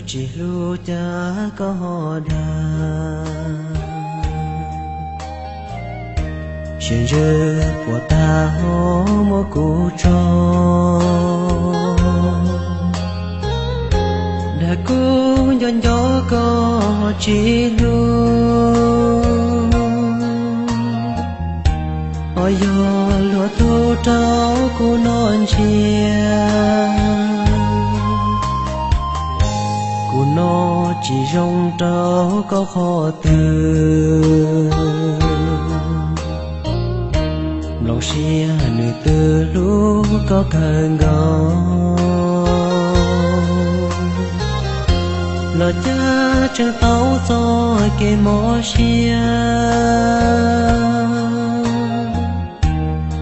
Tsis hlub cas koj ho dag, sawv ntsws puas tag ho muab kuv tso. Dag kuv nco nco koj ho tsis hlub, ho yog luag tug rau kuv noj ntsiav. Kuv noj tsis zoo rau koj qhov twg, nplooj siab nws twb hlub koj kawg nkaus, los cas tseem tau txoj kev mob siab,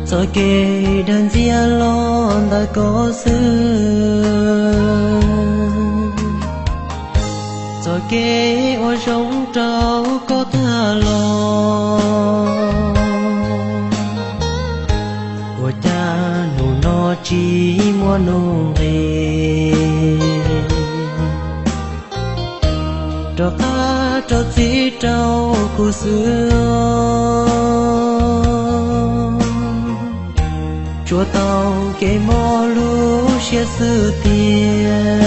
txoj kev dag ntxias los ntawm koj xwb, txoj kev ua zoo rau koj tag los. Ua cas hnub no tsis muaj nuj nqis, rov qab rau txim rau kuv xwb. Tsuas tau kev mob lub siab xwb tiag,